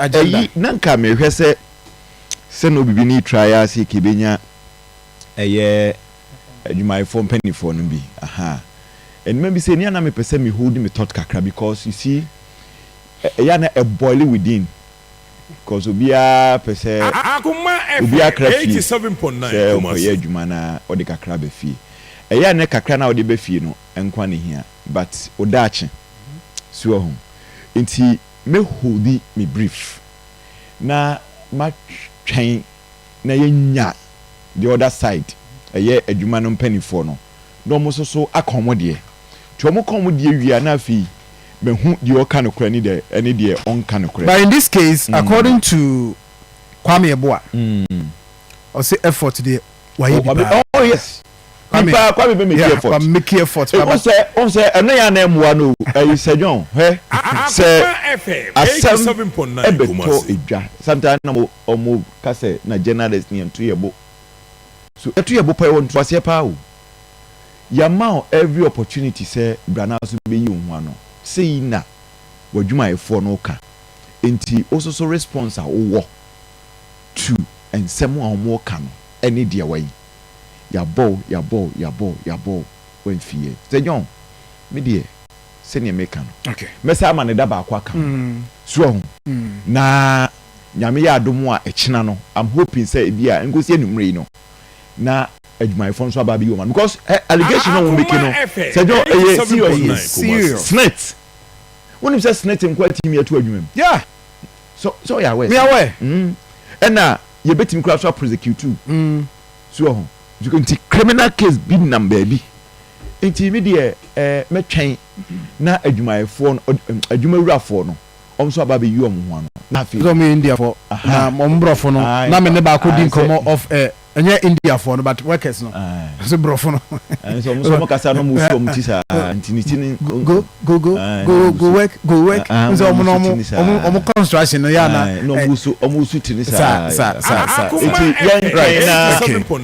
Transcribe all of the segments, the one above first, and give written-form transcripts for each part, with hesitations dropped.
Agenda. Ɛyi na nka mehwɛ sɛ na obibi ne try ase kebenya ɛyɛ adwumayɛfoɔ mpanimfoɔ no bi aha ɛnuma bi sɛ ní ana mepɛ sɛ me hold me thought kakra, because you see, ɛyɛ ana ɛboil within, because obiara pɛ sɛ Akoma obiara kra FM fie 87.9 sɛ ɔkɔyɛ Kumasi. adwuma na ɔde kakra bɛ fie. Ɛyɛ ana kakra na ɔde bɛ fie no nkwa ne hia, but ɔdaakye so ɛho nti me hold me brief na matwɛn na yɛnya the other side, ɛyɛ adwuma no mpanimfoɔ no, na wɔn nso so aka wɔn deɛ, nti wɔn ka wɔn deɛ wie a, na afei mehu deɛ ɔka no korɛ ne deɛ ɛne deɛ ɔnka no korɛ. But in this case, according to Kwame Eboa, ɔsɛ effort deɛ wayɛ bi paa. Oh yes. Kwame- Nipa Kwame bɛ make effort. Wa make effort. O sɛ o sɛ ɛno yɛ anan mua no, ɛyi sɛ John hɛ sɛ Akoma FM asɛm 87.9 ɛbɛtɔ Kumasi. edwa sometimes na mo ɔmo kasɛ na journalist ni yɛn to yɛ bo so ɛto yɛ bo pa, ɛwɔ ntoaseɛ paa o. Yama o every opportunity sɛ brana so bɛyi ohun ano sɛyi na w'adwumayɛfoɔ no ka, nti ososo response a wowɔ to nsɛm a wɔn ka no ɛne deɛ wɔyi yabɔ yabɔ yabɔ yabɔ wɔnfi yɛ sɛ John mi deɛ, sɛnea meka no, mɛsɛ ama ne da baako aka ho so ɔho na Nyame yɛ adom a ɛkyena no, I'm hoping sɛ ebi a nkosi enumere yi no na adwumayɛfoɔ nso aba abɛyi wɔn ano, because allegation na wɔn make no sɛ John, ɛyɛ serious. Serious. SSNIT, wɔnim sɛ SSNIT nko atimi atu adwuma mu. So ɔyɛ aware? Me aware. Ɛna yɛbɛtumi kora so a prosecute so ɔho nti criminal case bi nam baabi, nti mi deɛ mɛtwɛn na adwumayɛfoɔ no, adwumawurafoɔ no, ɔmo nso aba abɛyi ɔmo ho ano na afei Sɛ ɔmo yɛ Indiafoɔ na ɔmo borɔfo no na me ne baako di nkɔmmɔ off air, ɛnyɛ Indiafoɔ no but workers no sɛ borɔfo no. Ɛn sɛ ɔmo nso ɔmo kasa na ɔmo su ɔmo ti saa, nti ne ti ne go go go go go work, go work, n sɛ ɔmo no ɔmo construction no yɛ ana. Na ɔmo su ti ne saa. Saa. Nti yɛn twɛn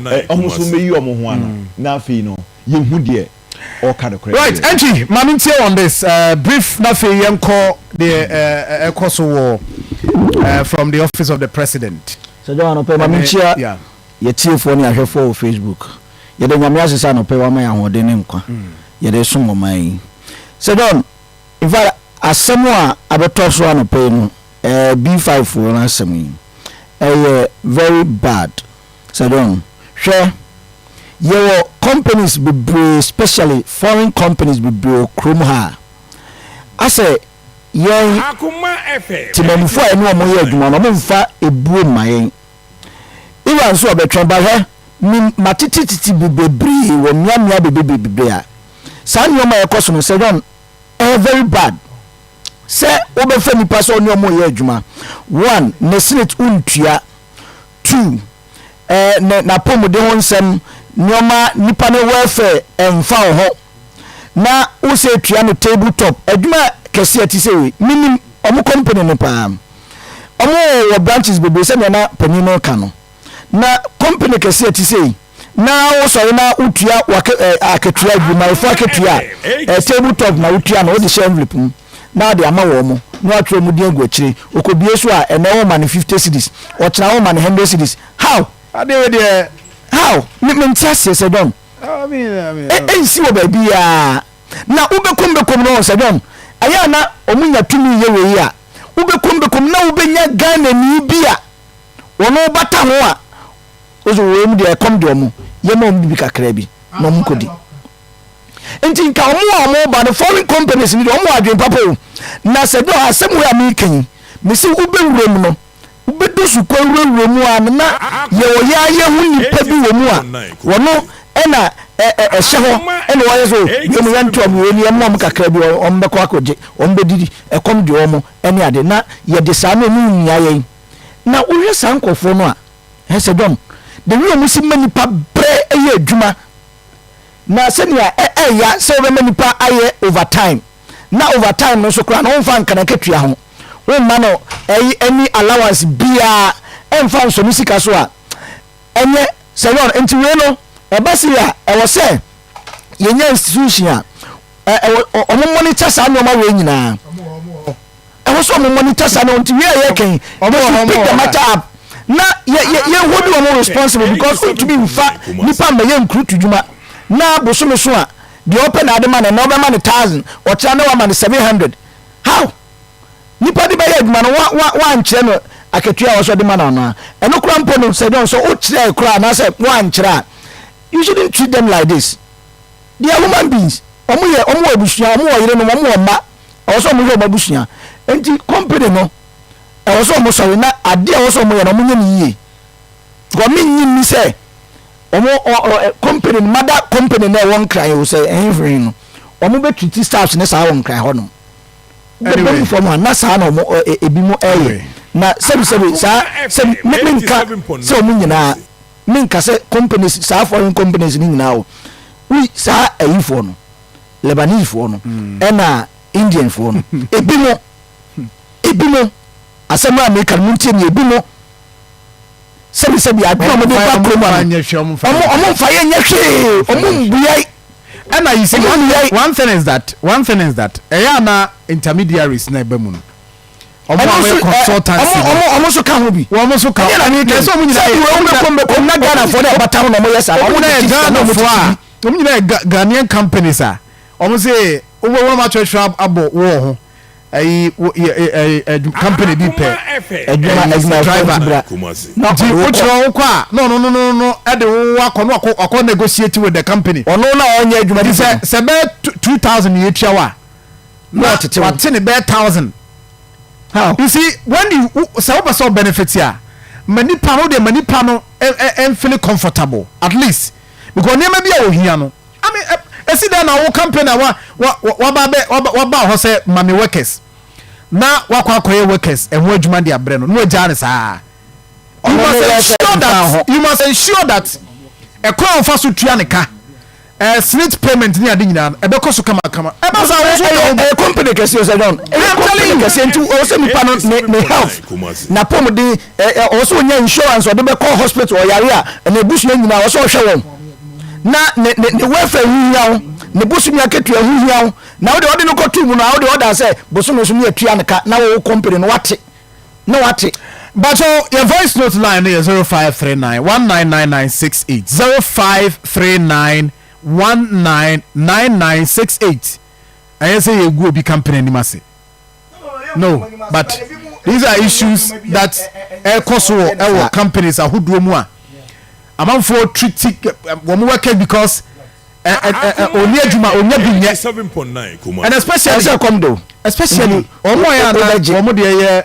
na ɔmo nso mbɛyi ɔmo ho ano na afei no yɛhu deɛ ɔka no korɛ. Right, entry maame ntie on this brief na afei yɛnkɔ deɛ ɛkɔ so wɔ from the Office of the President. Sɛ John, anɔpɛ ma menkyia yɛtiefoɔ ne ahwɛfoɔ wɔ Facebook. Yɛde Nyame ase sɛ anɔpɛ wama yɛ ahoɔden ne nkwa yɛde som ɔman yi. Sɛ John, in fact, asɛm a abɛtɔ so anɔpɛ yi no, B5 foɔ no asɛm yi ɛyɛ very bad. Sɛ John, hwɛ, yɛwɔ companies bebree, especially foreign companies bebree wɔ kurom ha a asɛ yɛn temamufoɔ a ɛne ɔmo yɛ adwuma no, ɔmo mfa ebuo mma yɛn. Iwan nso ɔbɛtwɛn ba hwɛ mi matetetete bi bebree wɔ mmeammea bebree a saa nneɛma a ɛkɔ so no, sɛ John, ɛyɛ very bad sɛ wobɛfa nipa sɛ ɔne ɔmo yɛ adwuma, one, ne SSNIT ntua, two, ne n'apɔmuden ho nsɛm nneɛma, nipa ne welfare ɛnfa wɔ hɔ, na wosɛ tua no table top. Adwuma kɛseɛ ti sɛ wei, minim ɔmo company no paa, ɔmo wɔ branches bebree sɛnea na panin no ka no, na company kɛseɛ ti sɛ yi na wosɔre na wotua wake akatua, adwumayɛfoɔ akatua table top na wotua no, wode hyɛ envelope mu na wode ama wɔn mo na watwerɛ mu din agu akyire. Okobie so a, ɛnɛ wɔma no 50 cedis, ɔkyena wɔma no 100 cedis. How? Adeɛ wei deɛ. How? Me nte aseɛ sɛ John. I mean, ɛnsi wɔ baabi aa na wobɛkom bɛkom no sɛ John, ɛyɛ a na ɔmo nya tumi yɛ wei a, wobɛkom bɛkom na wobɛnya Ghanani bi a wɔno bata ho a wosɛ wei mu deɛ, ɛkɔm deɛ, ɔmo yɛma ɔmo bibi kakra bi na ɔmo nkɔdi. Nti nka ɔmo a ɔmo ba no, foreign companies ni deɛ, ɔmo wɔ adwene papa o. Na sɛ dɛ asɛm wei a meka yi, mesi wobɛwura mu no, wobɛdu so kɔ wurawura mu a no, na yɛwɔ yɛ ayɛ ho nipa bi wɔ mu a wɔno ɛna ɛhyɛ hɔ ɛna wɔyɛ so wei mu, yɛnto ɔmo wei ni, yɛmma ɔmo kakra bi, ɔmo bɛkɔ akɔgye, ɔmo bɛdidi, ɛkɔm deɛ ɔmo ɛne ade na yɛde saa no ɔmo nnia yɛn. Na wohwɛ saa nkɔfoɔ no a, ɛsɛ dɔm de wi ɔmo si ma nipa brɛ ɛyɛ adwuma na sɛnea ɛya sɛ wobɛma nipa ayɛ overtime, na overtime no nso koraa no, womfa nkanakatua ho, womma no ɛyi ɛni allowance biaa, ɛmfa nsɔ ne sika so a ɛnyɛ sɛ yɔn. Nti wei no ɛba si a, ɛwɔ sɛ yɛnya institution a ɛwɔ ɔmo monitor saa nneɛma wei nyinaa. Ɛwɔ sɛ ɔmo monitor saa na nti wei a yɛka yi, they should pick the matter up na yɛ yɛ yɛ hold wɔn responsible because wontumi nfa nipa mmɛyɛ nkurutu dwuma na bosome so a deɛ ɔpɛ na ade ma no, ɛnɛ ɔbɛma no 1,000, ɔkyena na wama no 700. How? Nipa de bɛyɛ adwuma no, wa wa wankyerɛ no akatua a ɔsɔ de ma no anaa? Ɛno koraa mpo no, sɛ John sɛ wokyerɛ koraa anaasɛ wankyerɛ a, you shouldn't treat them like this. They are human beings. Wɔn yɛ, wɔn wɔ abusua, wɔn wɔ yerenom, wɔn wɔ mma. Ɛwɔ sɛ wɔn hwɛ wɔn abusua. Nti company no, ɛwɔ sɛ wɔn sɔre na adeɛ a ɛwɔ sɛ wɔn yɛ no, wɔn nyɛ no yie. Because me nyi nni sɛ wɔn ɔ ɔ company no, mother company no a ɛwɔ Nkran o, sɛ ɛhe no, wɔn bɛ treat staffs ne saa wɔ Nkran hɔ nom. Bɛbɛ mu fam a na saa na wɔn ebi mo ɛyɛ. Na sɛbi sɛbi saa sɛbi me me nka sɛ wɔn nyinaa, me nka sɛ companies, saa foreign companies ne nyinaa o. Wi saa ayifoɔ no, Lebanese foɔ no, ɛna Indian foɔ no, ebi mo ebi mo asɛm a meka no, mo ntie mi, ebi mo sɛbi sɛbi adwene a wɔde ba kurom ano, ɔmo nfa yɛ nyɛ hwee, ɔmo mbua. Ɛna you see, one thing is that ɛyɛ ana intermediaries na ɛba mu no, ɔmo a wɔyɛ consultancy no, ɔmo nso ka ho bi. Wɔn nso ka ho. Ɛnyɛ na ne kɛ sɛ ɔmo nyinaa yɛ ɔmo bɛ kɔm bɛ kɔm na Ghana foɔ na ɛbata ho na ɔmo yɛ saa. Ɔmo nyinaa yɛ Ghana foɔ a, ɔmo nyinaa yɛ Ghanaian companies a ɔmo sɛ wɔn wɔn atwerɛtwerɛ abɔ wɔn ho ɛyi yɛ ɛ company bi pɛ adwuma adwuma driver nti wokyerɛ wo kɔ a, na ɔno no ɛde wo akɔ no akɔ negotiate with the company. Ɔno na ɔnyɛ adwuma bi sɛ bɛyɛ 2,000 yɛ tua wa na wate ne bɛyɛ 1,000. You see, when you sɛ wopɛ sɛ benefit a, ma nipa no deɛ, ma nipa no ɛnfeel comfortable at least, because nneɛma bi a ohia no, I mean, esi dɛn na wo company a wa wa waba bɛ waba hɔ sɛ mami workers na wakɔ akɔyɛ workers ɛho adwuma de abrɛ no na wagyaa ne saa? You must ensure that ɛkwan a ɔfa so tua ne ka, SSNIT payment ne ade nyinaa no ɛbɛkɔ so kamakama. Ɛba saa wɔn nso ɛyɛ ɛyɛ company kɛseɛ sɛ John, ɛyɛ company kɛseɛ, nti ɔwɔ sɛ nipa no ne health na pɔmuden ɛ ɛ ɔwɔ sɛ onya insurance ɔde bɛkɔ hospital ɔyare a, ɛna ebusua nyinaa ɔwɔ sɛ ɔhwɛ wɔn, na ne welfare ho hia wo, ne bosomi akatua ho hia wo, na wode ɔde no kɔto mu no a, wode ɔda sɛ bosome so ne atua ne ka na wɔwɔ company no wate na wate. But so your voice note line is 0539 199968, 0539 199968. Ɛyɛ sɛ yɛgu obi company anim ase no, but these are issues that ɛkɔ so wɔ ɛwɔ companies ahodoɔ mu a amanfoɔ treat wɔn workers, because ɔni adwuma ɔnya bi nyɛ, and especially ɛsɛ kɔm do. Especially wɔn a yɛ ana wɔn deɛ yɛ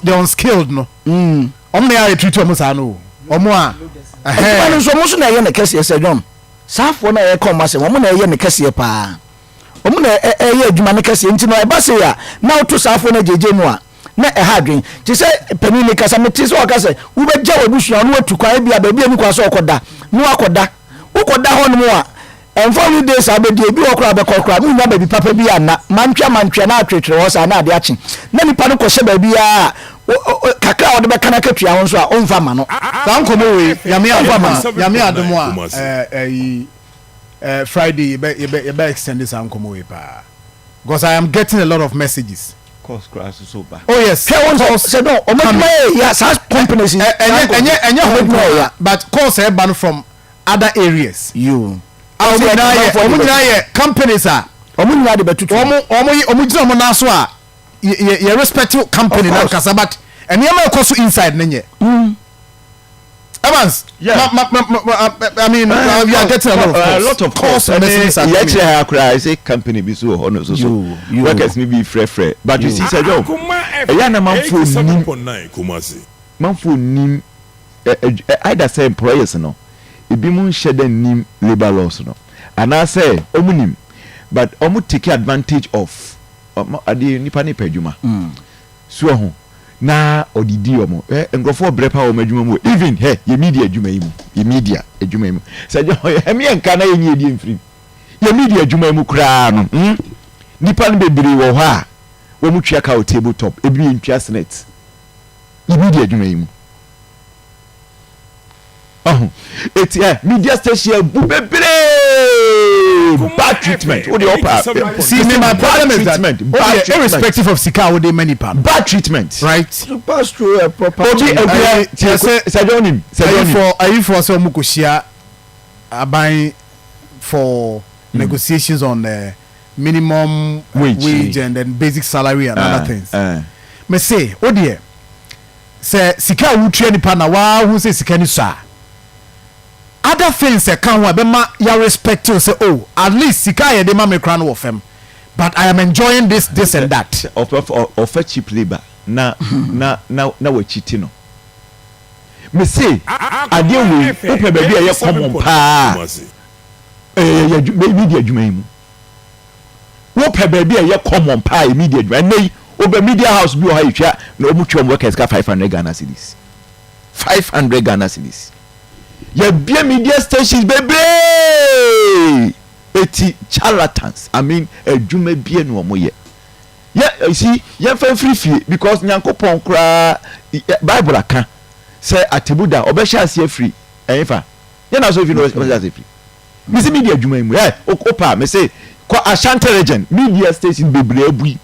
the unskilled no, wɔn na yɛ ayɛ treat wɔn saa no, wɔn a. Adwuma no nso, wɔn nso na ɛyɛ ne kɛseɛ sɛ John, saafoɔ na ɛyɛ kɔn ma sɛ wɔn na ɛyɛ ne kɛseɛ paa, wɔn na ɛyɛ adwuma ne kɛseɛ, nti na ɛba se a na woto saafoɔ no agyegye mu a na ɛha adwen te sɛ panin ne kasa. Mete sɛ ɔka sɛ wobɛgya w'abusua no watu kwan bi a baabi a ni kwan sɛ ɔkɔda na wakɔda, wokɔda hɔ nom a, ɛmfa ho days a wobɛdi, ebi wɔ koraa bɛkɔ koraa na wonya baabi papa bi anna mantwea mantwea na atweretwere hɔ saa na ade akye na nipa no kɔhyɛ baabi a kakra a wɔde bɛka no akatua ho nso a ɔmfa ma no. Saa nkɔmɔ wei, Nyame adom a, Nyame adom a, ɛyi Friday yɛbɛ extend saa nkɔmɔ wei paa, because I am getting a lot of messages. Course koraa soso ba. Oh yes. Hwɛ wɔn sɛ no ɔmo adwuma yɛ ya, saa companies. Ɛnyɛ ho nko, but calls ɛba no from other areas. Yoo. Ɔmo nyinaa yɛ companies a. Ɔmo nyinaa de bɛtutu. Ɔmo gyina ɔmo nan so a yɛ respect company na nkasa, but nneɛma ɛkɔ so inside ne nyɛ. Evans. Yeah. Ma, I mean, we are getting a lot of calls. A lot of calls. And messages are coming. Yɛ ha koraa sɛ company bi so wɔ hɔ no so workers ni bi frɛfrɛ, but you see sɛ John, ɛyɛ ana manfo nim either sɛ employers no ebi mu nhyɛ dɛ nim labour laws no, anaasɛ ɔmo nim but ɔmo take advantage of ɔmo adeɛ, nipa ne pɛ adwuma so ɛho na ɔde di ɔmo ɛ nkurɔfoɔ brɛ pa wɔn adwuma mu. Even hɛ yɛ media adwuma yi mu, yɛ media adwuma yi mu sɛ ɛmi yɛ nka na yɛ nyi edi nfirim yɛ media adwuma yi mu koraa no, nipa no bebree wɔ hɔ a wɔn tua ka wɔ table top, ebi yɛ ntua SSNIT. Yɛ media adwuma yi mu ɔho eti ɛ media station abu bebree. Bebree bad treatment o de ɔpa. See me, my problem is that treatment, bad treatment. Irrespective of sika a wode ma nipa no. Bad treatment. Right. To pass through a proper. Obi obi tie sɛdɔn nim sɛdɔn nim. Ayifoɔ sɛ ɔmo kɔ hyia aban for negotiations on the minimum wage, wage and then basic salary and other things. Mese o deɛ, sɛ sika a wotua nipa na waahu sɛ sika ni so a, other things ɛka ho a ɛbɛma ya respect you sɛ, oh, at least sika a yɛde ma me kora no wɔ fam, but I am enjoying this, this and that. Ɔfɛ cheap labour na wakyi ti no. Mese adeɛ wei, wopɛ baabi a ɛyɛ common paa, ɛyɛ media adwuma yi mu. Wopɛ baabi a ɛyɛ common paa, yɛ media adwuma. Ɛnɛ yi wobɛ media house bi wɔ ha, yɛtwa na ɔmu twa ɔmu workers ka 500 Ghana cedis, 500 Ghana cedis. Yɛbie media stations bebree, eti charlatans, I mean, adwuma bie na ɔmo yɛ. Yɛ si yɛmfa mfiri fie, because Nyankopɔn koraa, Bible aka sɛ atebu da ɔbɛhyɛ aseɛ firi ɛyɛfa yɛn na so fi na ɔbɛhyɛ aseɛ firi. Mesi media adwuma yi mu ɛ opa, mese kɔ Ashanti Region, media station bebree abui.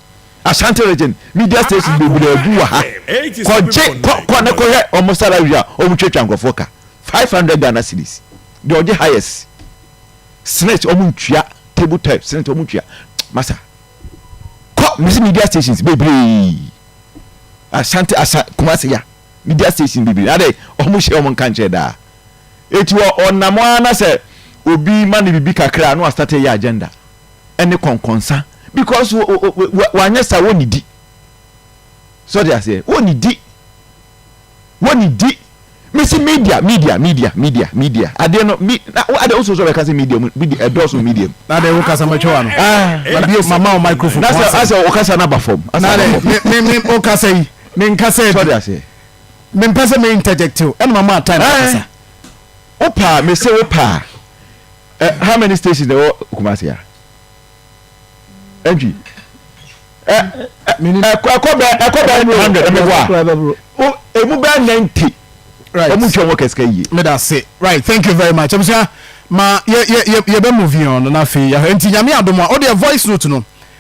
Ashanti Region media station bebree abu wɔ ha. Kɔgye kɔ kɔ ne kɔhwɛ ɔmo salary a ɔmo twatwa nkurɔfoɔ ka, 500 Ghana cedis. Deɛ ɔgye highest, SSNIT ɔmo ntua, table type SSNIT ɔmo ntua. Masa, kɔ mesi media stations bebree, Ashanti asa, Kumasi ya media station bebree ade ɔmo hyɛ ɔmo nka nkyɛn daa. Eti wɔ ɔnam ara na sɛ obi ma ne bibi kakra na wasate yɛ agenda ɛne kɔnkɔnsa, because wanyɛ sa wɔn di sɔde aseɛ, wɔn di, wɔn di. Mesi media, media, media, media, media adeɛ no mi na adeɛ wososo bɛka sɛ media mu, media ɛdɔɔso, media mu. Na de wo kasa matwa wa no. Ah. Mama wo microphone. Na sɛ asɛ ɔkasa n'aba fam. Na de me wo kasa yi me nkasa. Sɔde aseɛ. Me mpɛ sɛ me interject o, ɛna mama time kasa. Wo paa, me se wo paa ɛ, how many stations na ɛwɔ Kumasi a ɛntwi ɛ ɛkɔ bɛ 100 ɛmɛ bɔ a, emu bɛ 90 ɔmu ntwa wɔn kɛse yie. Me da se, right, thank you very much. Abusua, ma yɛ yɛ yɛ yɛ bɛ move on na afei yɛ nti Nyame adom a ɔde voice note no.